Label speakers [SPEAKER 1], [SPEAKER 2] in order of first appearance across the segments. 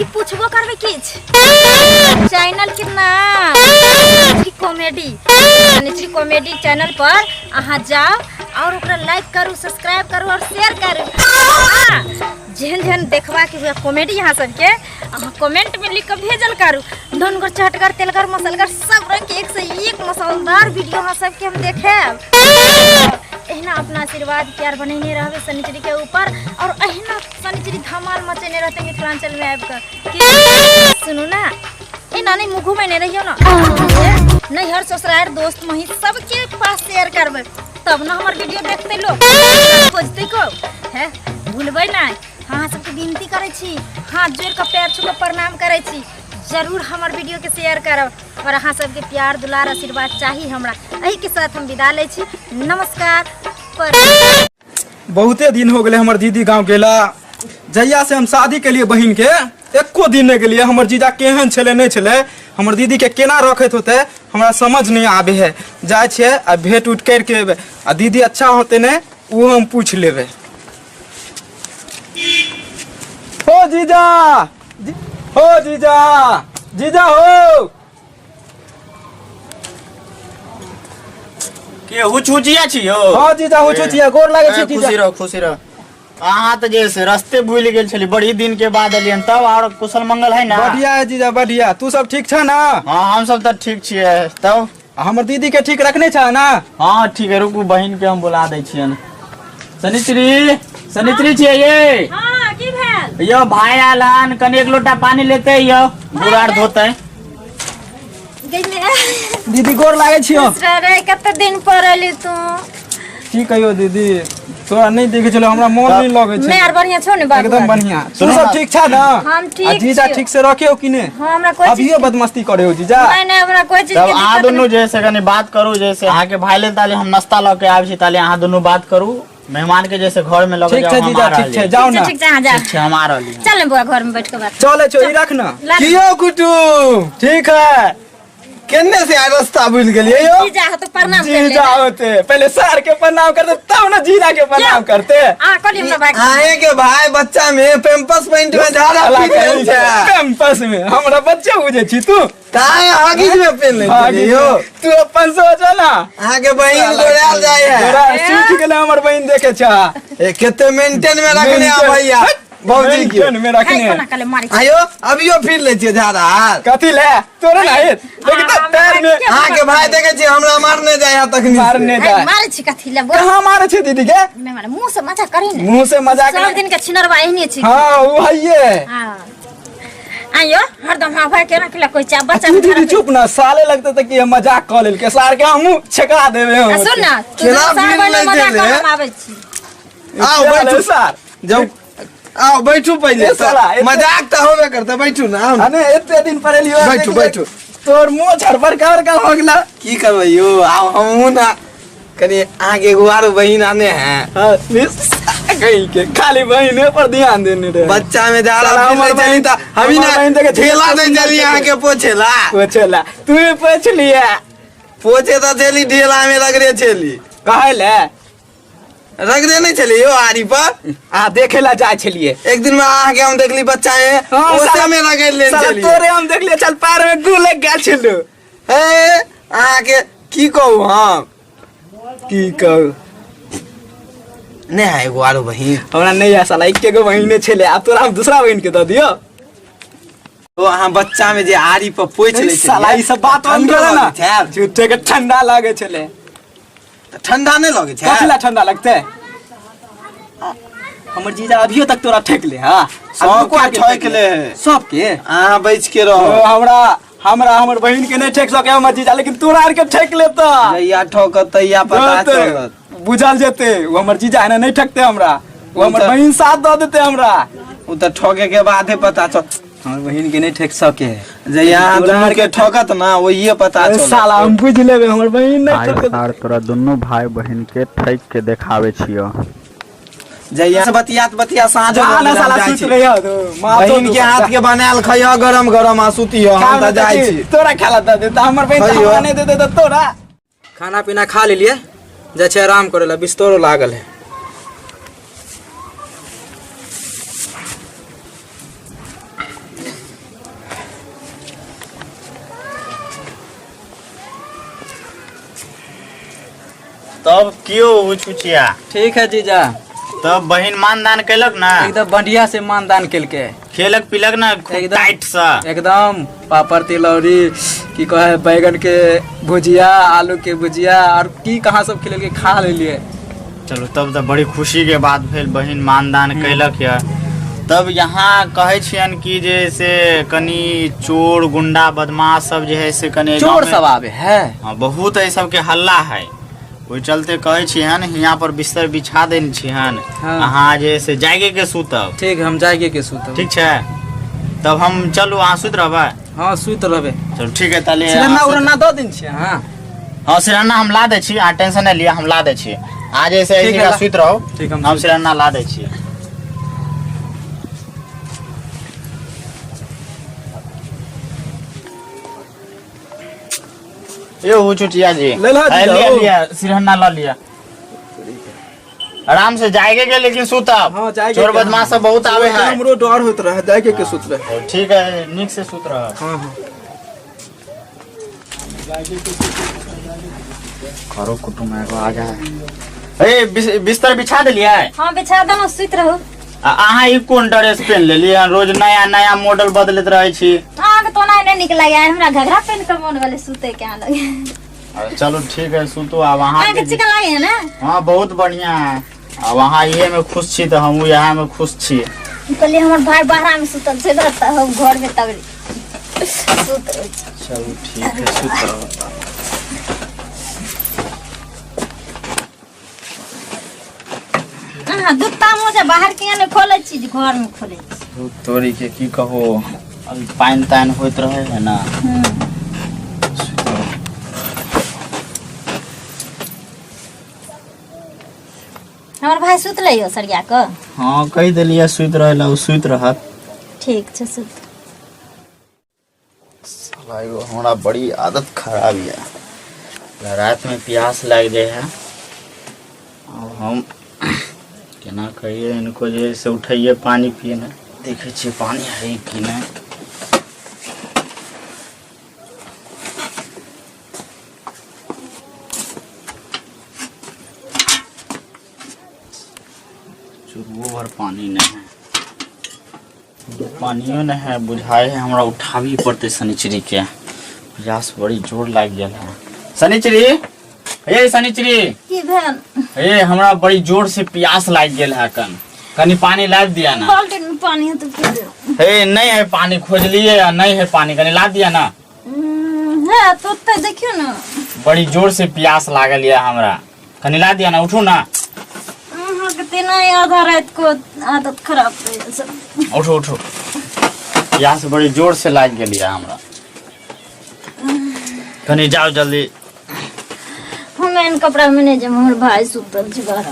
[SPEAKER 1] कि पूछबो करबै किछु चैनल के नाम कॉमेडी सनिचरी कॉमेडी चैनल पर अहाँ जाओ और ओकरा लाइक करू सब्सक्राइब करू और शेयर करू। हाँ, जेहन जेहन देखबाक हुए कॉमेडी अहाँ सबके अहाँ कमेंट में लिख के भेजल करू। धनगर चटगर तेलगर मसलगर सब रंग के एक से एक मसालेदार वीडियो अहाँ सबके हम देखेब। एहिना अपना आशीर्वाद प्यार बनेने रहबे सनिचरी के ऊपर और एहिना सनिचरी धमाल मचेने रहते मिथिलांचल में आबि कऽ। कि सुनू ना एना नहीं मुँह घुमेने रहियो ना नैहर ससुरार दोस्त मही सबके पास शेयर करबै तब ना हमर वीडियो देखते लोग खोजते को है भूलबै ना। अहाँ सबके विनती करै छी हाथ जोड़ के पैर छू के प्रणाम करै छी जरूर हमर वीडियो के शेयर करब और अहाँ सबके प्यार दुलार आशीर्वाद चाही हमरा। एही के साथ हम विदा लै छी। नमस्कार। पर
[SPEAKER 2] बहुते दिन हो गेलै हमर दीदी गाँव गेला। जहिया से हम शादी केलिए बहिन के एको दिन नहीं गेलिए। हमर जीजा केहन छलै नहीं छलै हमर दीदी के केना रखैत होतै हमरा समझ नहीं आबे है। जाइ छियै आ भेंट उठ करके एबै आ दीदी अच्छा होतै नहीं वो हम पूछ लेबै। हो जीजा हो जीजा जीजा हो
[SPEAKER 3] के हुचहुचिया छी यौ?
[SPEAKER 2] हाँ जीजा हुचहुचिया गोर लागै छी जीजा।
[SPEAKER 3] खुशी रहो खुशी रहो। अहाँ तऽ जे से रस्ते भूलि गेल छली बड़ी दिन के बाद एलियन तब और कुशल मंगल है ना?
[SPEAKER 2] बढ़िया है जीजा बढ़िया। तू सब ठीक छ ना?
[SPEAKER 3] हाँ हम सब तऽ ठीक छियै। तब
[SPEAKER 2] हमर दीदी के ठीक रखने छ ना?
[SPEAKER 3] हाँ ठीक है रुकू बहिन के हम बुला दै छियन। सनिचरी सनिचरी छियै ये?
[SPEAKER 1] हाँ की भेल?
[SPEAKER 3] यो भाई आयल हन कनि एक लोटा पानी लेते यो गोड़ आर धोते।
[SPEAKER 2] दीदी गोर लागै छियो।
[SPEAKER 1] रे कते दिन पर एली तू?
[SPEAKER 2] की कहियो दीदी तोरा नहीं देखे छलो हमरा मन नहीं लगै छै।
[SPEAKER 1] मैं आर बढ़िया छौ ने बाबू?
[SPEAKER 2] एकदम बढ़िया। तू सब ठीक छ ना?
[SPEAKER 1] हम ठीक
[SPEAKER 2] आ जीजा
[SPEAKER 1] छियौ।
[SPEAKER 2] ठीक से रखे हो कि ने?
[SPEAKER 1] हाँ हमरा कोई
[SPEAKER 2] अभियो बदमस्ती करे हो जीजा?
[SPEAKER 1] नहीं नहीं हमरा कोई चीज
[SPEAKER 3] तब
[SPEAKER 1] के
[SPEAKER 3] अहाँ
[SPEAKER 1] दिक्कत
[SPEAKER 3] दुनू जैसे कनि बात करू जैसे अहाँ के भाई लेल ताले हम नाश्ता लऽ के आबै छी ताले अहाँ दुनू बात करू मेहमान के जैसे घर में लगे
[SPEAKER 2] ठीक छै जीजा ठीक छै जाओ ना।
[SPEAKER 1] ठीक छै अहाँ जाओ।
[SPEAKER 3] ठीक छै हम आ रहली।
[SPEAKER 1] चल ने बुआ घर में बैठ के बात।
[SPEAKER 2] चले छो ई रख ना।
[SPEAKER 4] कियो कुटुम
[SPEAKER 2] ठीक है
[SPEAKER 4] केने से आइ रास्ता भूल गेलियै यौ?
[SPEAKER 1] जीजा हो तो प्रणाम कर ले।
[SPEAKER 2] जीजा होते पहले सर के प्रणाम करते तब ना जीजा के प्रणाम करते।
[SPEAKER 1] आ कहली हमरा भाई
[SPEAKER 4] अहें के भाई बच्चा में पेम्पस पैंट में झाड़ा पी गेल छै।
[SPEAKER 2] कैंपस में हमरा बच्चे बुझे छी तू
[SPEAKER 4] ताय हगीज में पेन ले
[SPEAKER 2] हगीज
[SPEAKER 4] यौ।
[SPEAKER 2] तू अपन सोच ना।
[SPEAKER 4] अहाँ के बहिन गोरायल जाय है।
[SPEAKER 2] गोरा सूख गेलै हमर बहिन देखे छा।
[SPEAKER 4] ए केते मेंटेन में रखने आ भैया भौजी के।
[SPEAKER 2] मेंटेन में रखने।
[SPEAKER 1] कोना कले मारे
[SPEAKER 4] आयो अभियो फिर ले छियै झाड़ा।
[SPEAKER 2] कथी ले तोरे ना हेत लेकिन त पैर में
[SPEAKER 4] अहाँ के भाई देखे छियै हमरा मारने जाय है तखनी।
[SPEAKER 2] मारने जाय।
[SPEAKER 1] मारे छी कथी ले बोल।
[SPEAKER 2] कहाँ मारे छी दीदी के?
[SPEAKER 1] नहीं मारे मुंह से मजाक करी ने।
[SPEAKER 2] मुंह से मजाक
[SPEAKER 1] सब दिन के छिनरवा एहने छी।
[SPEAKER 2] हां ओ हइये।
[SPEAKER 1] हां आयो हरदम हाँ भाई केना केला कोई चा बच्चा
[SPEAKER 2] तू दीदी चुप ना साले लगते त कि हम मजाक क लेल के सार के हमहू छेका देबे हम।
[SPEAKER 1] सुन ना तू
[SPEAKER 4] केना
[SPEAKER 1] सार
[SPEAKER 4] भीड़
[SPEAKER 1] बने
[SPEAKER 4] लागि
[SPEAKER 1] मजाक
[SPEAKER 4] गेलै?
[SPEAKER 1] हम आबै छी।
[SPEAKER 4] आओ बैठू
[SPEAKER 2] सार
[SPEAKER 4] जब आओ बैठू पहिले
[SPEAKER 2] ए साला, एते-
[SPEAKER 4] मजाक त होबे करते बैठू ना आओ ना।
[SPEAKER 2] अने एते दिन पर एलियो
[SPEAKER 4] बैठू, बैठू।
[SPEAKER 2] तोर मुंह झड़ बड़का बड़का हो गेला।
[SPEAKER 4] की करबै यौ आओ हमहू ना कनि अहाँ के एगो आरो बहिन आने हैं।
[SPEAKER 2] हाँ, कहीं के खाली बहिने पर ध्यान देने रहे।
[SPEAKER 4] बच्चा में झाड़ा
[SPEAKER 2] साला
[SPEAKER 4] पी
[SPEAKER 2] हमर
[SPEAKER 4] ले चली
[SPEAKER 2] बहिन-
[SPEAKER 4] त हमी
[SPEAKER 2] हमर
[SPEAKER 4] ना
[SPEAKER 2] बहिन देखे
[SPEAKER 4] ठेला दे चली अहाँ के पोछेला।
[SPEAKER 2] पोछेला तू ही पोछ लिया।
[SPEAKER 4] पोछे त चली ढेला में रगड़े चली।
[SPEAKER 2] कहे ले
[SPEAKER 4] रगड़े नहीं चली यो आरी पर।
[SPEAKER 2] आ देखे ला जाय छलिए।
[SPEAKER 4] एक दिन में अहाँ के हम देखली बच्चा है
[SPEAKER 2] हाँ,
[SPEAKER 4] ओसे
[SPEAKER 2] साला-
[SPEAKER 4] में रगड़ ले
[SPEAKER 2] साला
[SPEAKER 4] चली।
[SPEAKER 2] तोरे हम देखलिए चल पैर में गु लग गेल छलू।
[SPEAKER 4] ए अहाँ के की कहू हम?
[SPEAKER 2] की कहू?
[SPEAKER 4] नहीं है एगो आरो बहिन।
[SPEAKER 2] हमरा नहीं है साला एके गो बहिने छले आब तोरा हम दूसरा बहिन के दऽ दियो।
[SPEAKER 4] ओ अहाँ बच्चा में जे आरी पर पोछि लै छलियै।
[SPEAKER 2] साला ई सब बात बंद
[SPEAKER 4] ठंडो
[SPEAKER 2] करे ना।
[SPEAKER 4] लगै छै।
[SPEAKER 2] झूठे के ठंडा लागे छले।
[SPEAKER 4] तऽ ठंडा नहीं लगै छै?
[SPEAKER 2] कथी ला ठंडा लगते? हमर जीजा अभियो तक तोरा ठेक ले। हां
[SPEAKER 4] सबके ठेक ले।
[SPEAKER 2] सबके?
[SPEAKER 4] अहाँ बच के रहो।
[SPEAKER 2] ओ, हमरा हमरा हमर बहिन के नहीं ठेक सके हमर जीजा लेकिन तोरा आर के ठेक लेता।
[SPEAKER 4] जहिया ठोकत तहिया पता चलत।
[SPEAKER 2] बुझल जेते वो हमर जीजा है ना नहीं ठकते हमरा वो हमर बहिन साथ दऽ देते हमरा।
[SPEAKER 4] उ तऽ ठोके के बादे पता चल।
[SPEAKER 2] हमर बहिन के नहीं ठेक सके।
[SPEAKER 4] जहिया अहाँ दुनू के ठोकत ना वही पता चलत।
[SPEAKER 2] साला हम बुझ लेबे हमर बहिन नहीं
[SPEAKER 5] आइ
[SPEAKER 2] ठकत।
[SPEAKER 5] सार तोरा दुनू भाई बहिन के ठकि के देखाबै छियौ।
[SPEAKER 4] जहिया से बतियात बतिया साँझ
[SPEAKER 2] जा
[SPEAKER 4] हो
[SPEAKER 2] ना
[SPEAKER 4] गेल, हम
[SPEAKER 2] साला
[SPEAKER 4] जाइ
[SPEAKER 2] सुत
[SPEAKER 4] छी।
[SPEAKER 2] रहियो तू, माथो
[SPEAKER 4] बहिन के
[SPEAKER 2] दुखत।
[SPEAKER 4] हाथ के बनायल खइयो गरम गरम आ सुतियो हम तऽ जाइ छी।
[SPEAKER 2] तोरा खाला दऽ देता हमर बहिन तऽ
[SPEAKER 4] खइयो।
[SPEAKER 2] हमरा नहीं देते तऽ तोरा। खाना पीना खा लेलिए जाइ छै आराम करे ला बिस्तरो लागल है।
[SPEAKER 3] तब क्यों हुचुचिया?
[SPEAKER 6] ठीक है जीजा।
[SPEAKER 3] तब बहिन मानदान केलक ना?
[SPEAKER 6] एकदम बढ़िया से मानदान केलके।
[SPEAKER 3] खेलक पीलक ना खूब?
[SPEAKER 6] एकदम।
[SPEAKER 3] टाइट सा।
[SPEAKER 6] एकदम पापड़ तिलौरी, की कहे, बैगन के भुजिया, आलू के भुजिया और की कहाँ सब खिलेलके, खा लेलिए।
[SPEAKER 3] चलो, तब तऽ बड़ी खुशी के बात भेल, बहिन मानदान केलक यऽ। तब यहाँ कहै छियन कि जे से कनि चोर गुंडा बदमाश सब जे है से कनि
[SPEAKER 6] चोर
[SPEAKER 3] गाँवमे-
[SPEAKER 6] सब आबे है?
[SPEAKER 3] हाँ, बहुत एहि सबके हल्ला है। ओहि चलते कहै छियन, हियाँ पर बिस्तर बिछा देने छियन।
[SPEAKER 6] हाँ।
[SPEAKER 3] अहाँ जे से जागे के सुतब।
[SPEAKER 6] ठीक, हम जागे के सुतब।
[SPEAKER 3] ठीक छै, तब हम चलू, अहाँ सुति रहबै?
[SPEAKER 6] हाँ, सुति रहबै।
[SPEAKER 3] चलू, ठीक है ताले।
[SPEAKER 6] सिरहना उरहना दऽ दिन छियै अहाँ?
[SPEAKER 3] हाँ, सिरहना हम ला दै छी, अहाँ टेंशन नहि लिअ, हम ला दै छी। अहाँ जे से
[SPEAKER 6] ठीक है,
[SPEAKER 3] सुति रहू।
[SPEAKER 6] ठीक, हम
[SPEAKER 3] हम सिरहना ला दै छी। यो हो चुटिया जी।
[SPEAKER 2] ले ला जीजा,
[SPEAKER 3] लिया।
[SPEAKER 2] ओ।
[SPEAKER 3] लिया, सिरहना ला लिया। आराम से जाएगे के लेकिन सुतब।
[SPEAKER 2] हाँ, जाएगे
[SPEAKER 3] चोर
[SPEAKER 2] के,
[SPEAKER 3] बदमाश सब बहुत आवे है।
[SPEAKER 2] हमरो डर होइत रहे, जाएगे के सुत रहे।
[SPEAKER 3] ठीक है, नीक से सुत रह।
[SPEAKER 2] हाँ हाँ।
[SPEAKER 3] करो कुटुम एगो आ जाए। ए, बिस्तर बिछा देलियै?
[SPEAKER 1] हाँ, बिछा देलहुँ, सुति रहू।
[SPEAKER 3] आ अहाँ ई कोन ड्रेस पहन लेलियै हन? रोज नया नया मॉडल बदलैत रहै छी।
[SPEAKER 1] अहाँके तो ओना नहि नीक लागै, हमरा घघरा पहिन कऽ मोन भेलै सुतै के अहाँ लग।
[SPEAKER 3] अरे चलू, ठीक है, सुतू आब अहाँ।
[SPEAKER 1] अहाँके चिकन लागै है ने?
[SPEAKER 3] हाँ, बहुत बढ़िया है। आब अहाँ इहे में खुश छी तऽ हमहूँ इएह में खुश छी।
[SPEAKER 1] कहलियै हमर भाय बाहरा में सुतल छै ने, तऽ हम घर में तब सुत रहै छी।
[SPEAKER 3] चलू, ठीक है, सुत रहू।
[SPEAKER 1] अहाँ जूता मोजा बाहर किया नहि खोलै छी जे घर में खोलै छी?
[SPEAKER 3] धूप तोरी के की कहो, अभी पानि तानि होइत रहे है ना।
[SPEAKER 1] हमर भाय सुतलै यौ सरिया कऽ?
[SPEAKER 3] हाँ, कहि देलियै सुति रहै लए, ओ सुति रहत।
[SPEAKER 1] ठीक छै, सुत।
[SPEAKER 3] साला एगो हमरा बड़ी आदत खराब यऽ, रातिमे प्यास लागि जाइ है। आब हम केना कहियै इनको जे से उठैये पानि पिए ने। देखै छियै पानि है कि नहि। चुरबो भर पानि नहि है, पानियो नहि है। बुझाइ है हमरा उठाबी पड़तै शनिचरी के। प्यास बड़ी जोर लागि गेल है। शनिचरी, हे शनिचरी।
[SPEAKER 1] की भेल?
[SPEAKER 3] हे, हमरा बड़ी जोर से प्यास लागि गेल है कन, कनी पानी लाबि दिया ना।
[SPEAKER 1] बाल्टी में पानी है तो पी लियौ।
[SPEAKER 3] हे, नहीं है पानी, खोजलिए आ नहीं है पानी, कनी ला दिया ना।
[SPEAKER 1] है तो ओतऽ देखियौ ने।
[SPEAKER 3] बड़ी जोर से प्यास लागल यऽ हमरा, कनी ला दिया ना, उठू ना।
[SPEAKER 1] अहाँके तेना ही आधा रात को आदत खराब भऽ सब।
[SPEAKER 3] उठू उठू, प्यास बड़ी जोर से लागि गेल यऽ हमरा, कनी जाओ जल्दी।
[SPEAKER 1] हम एहन कपड़ा में नहि जायब, हमर भाय सुतल छै बाहर।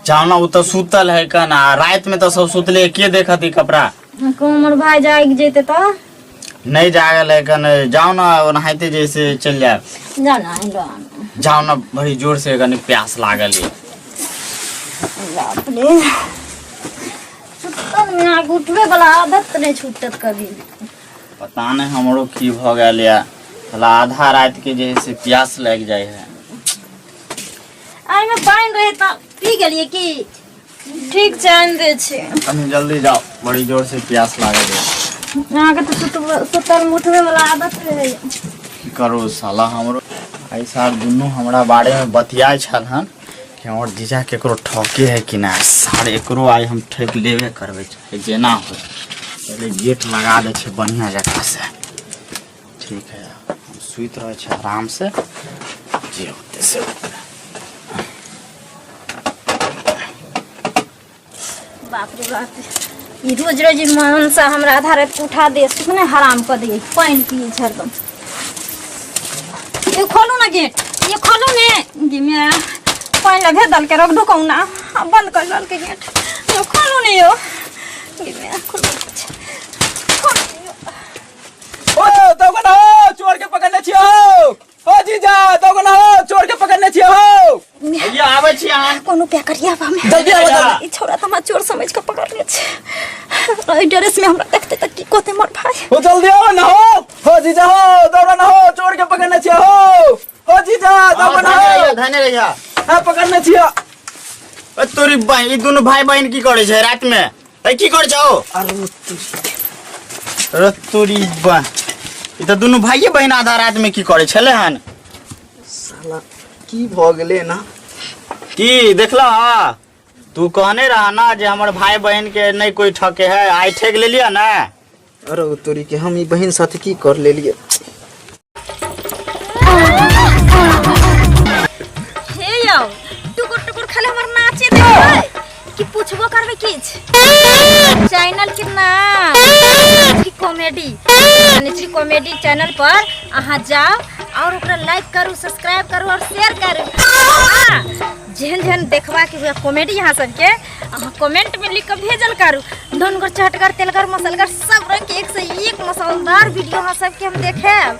[SPEAKER 3] जाओ ना, ओ तऽ सुतल है कन, आ राति में तऽ सब सुतले, के देखत ई कपड़ा?
[SPEAKER 1] कहूँ हमर भाय जागि जेतै तऽ?
[SPEAKER 3] नहीं जागल है कन, जाओ ना, ओनाहिते जैसे चलि जायब।
[SPEAKER 1] जाउ ने, आनि लो आनु।
[SPEAKER 3] जाओ ना, बड़ी जोर से कनी प्यास लागल ये।
[SPEAKER 1] बाप रे, सुतल में आग उठबे वाला आदत नहि छूटत कभी।
[SPEAKER 3] पता नहीं हमरो की भऽ गेल या, साला आधा राति के जे है से प्यास लागि जाइ है।
[SPEAKER 1] एहिमे पानि रहे तऽ पी गेलियै की? ठीक छै, आनि दै छी।
[SPEAKER 3] कनी जल्दी जाओ, बड़ी जोर से प्यास लागल ये।
[SPEAKER 1] अहाँके तऽ सुतल में उठबे वाला आदत रहै।
[SPEAKER 3] की करू साला, हमरो आइ सार दुनू हमरा बारे में बतियाइ छल हन कि हमर जीजा केकरो ठके है कि नहि। सार एकरो आइ हम ठकि लेबे करबै, चाहे जेना हो। पहिले गेट लगा दै छै बढ़िआँ जकाँ से। ठीक है, हम सुति रहै छी आराम से, जे होतै से होतै।
[SPEAKER 1] बाप रे बाप, ई रोज रोज ई मनसा हमरा आधा राति के उठा दे, सुतने हराम कऽ दे। पानि पियै छै हरदम। ये खोलू ना गेट, ये खोलू ने गे। मैं पानि लगे दल के रोक ढुकाऊ ना, आ बंद कर दल के गेट। ये खोलू ने यो गे, मैं खोलू, खोलू ने यो।
[SPEAKER 2] ओ दौगना हो, चोर के पकड़ने छियै हो। ओ जीजा, दौगना हो, चोर के पकड़ने छियै हो।
[SPEAKER 3] भैया, आबै छी अहाँ।
[SPEAKER 1] कोनो उपाय करिया हमे।
[SPEAKER 2] जल्दी आबो, जल्दी।
[SPEAKER 1] ई छौड़ा तऽ हमरा चोर समझ के पकड़ने छै। एहि ड्रेस में हमरा देखते तऽ की कहते मोर भाई?
[SPEAKER 2] हो, जल्दी आओ ना हो। हो जीजा हो, दौड़ा ना हो, चोर के पकड़ने छियै हो। ओ जीजा जाओ बनाओ।
[SPEAKER 3] धने रहिया।
[SPEAKER 2] हाँ, पकड़ने छियो।
[SPEAKER 3] ए तोरी बहिन, ई दुनू भाई बहिन की करे छै रात में? ए की करे छौ?
[SPEAKER 4] अरे।
[SPEAKER 3] अरे तोरी बहिन, ई तऽ दुनू भाइये बहिन आधा रात में की करे छलै हन?
[SPEAKER 4] साला, की भऽ गेलै ना?
[SPEAKER 3] की देखला? तू कहने रहा ना जे हमर भाई बहिन के नहीं कोई ठके है, आइ ठेक लेलियै ना?
[SPEAKER 4] अरे ओ तोरी के, हम ई बहिन साथे की कर लेलियै?
[SPEAKER 1] हे यौ, टुकुर टुकुर खाली हमर नाचे देखबै कि पूछबो करबै किछ? चैनल के नाम कॉमेडी सनिचरी कॉमेडी चैनल पर अहाँ जाओ और ओकरा लाइक करू, सब्सक्राइब करू और शेयर करू। हाँ, जेहन जेहन देखबा के हुए कॉमेडी अहाँ सबके, अहाँ कमेंट में लिख के भेजल करू। धनगर, चहटगर, तेलगर, मसलगर, सब रंग के एक से एक मसालेदार वीडियो अहाँ सबके हम देखेब।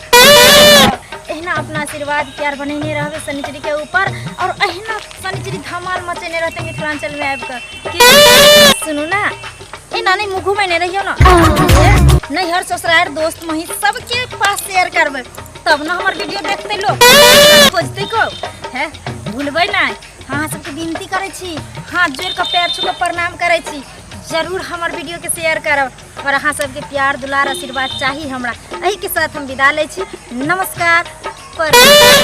[SPEAKER 1] एहिना अपना आशीर्वाद प्यार बनेने रहबै सनिचरी के ऊपर और एहिना सनिचरी धमाल मचेने रहते मिथिलांचल में आबि कऽ। की सुनू ना, ए नानी, मुँह घुमेने रहियो ना। नैहर, ससुरार, दोस्त मही सबके पास शेयर करबै, तब ना हमर वीडियो देखते लोग खोजते को है। भूलबै ना, अहाँ सबके विनती करै छी, हाथ जोड़ कऽ पैर छू कऽ प्रणाम करै छी, जरूर हमर वीडियो के शेयर करब और अहाँ सबके प्यार, दुलार, आशीर्वाद चाही हमरा। एही के साथ हम विदा लै छी। नमस्कार। पर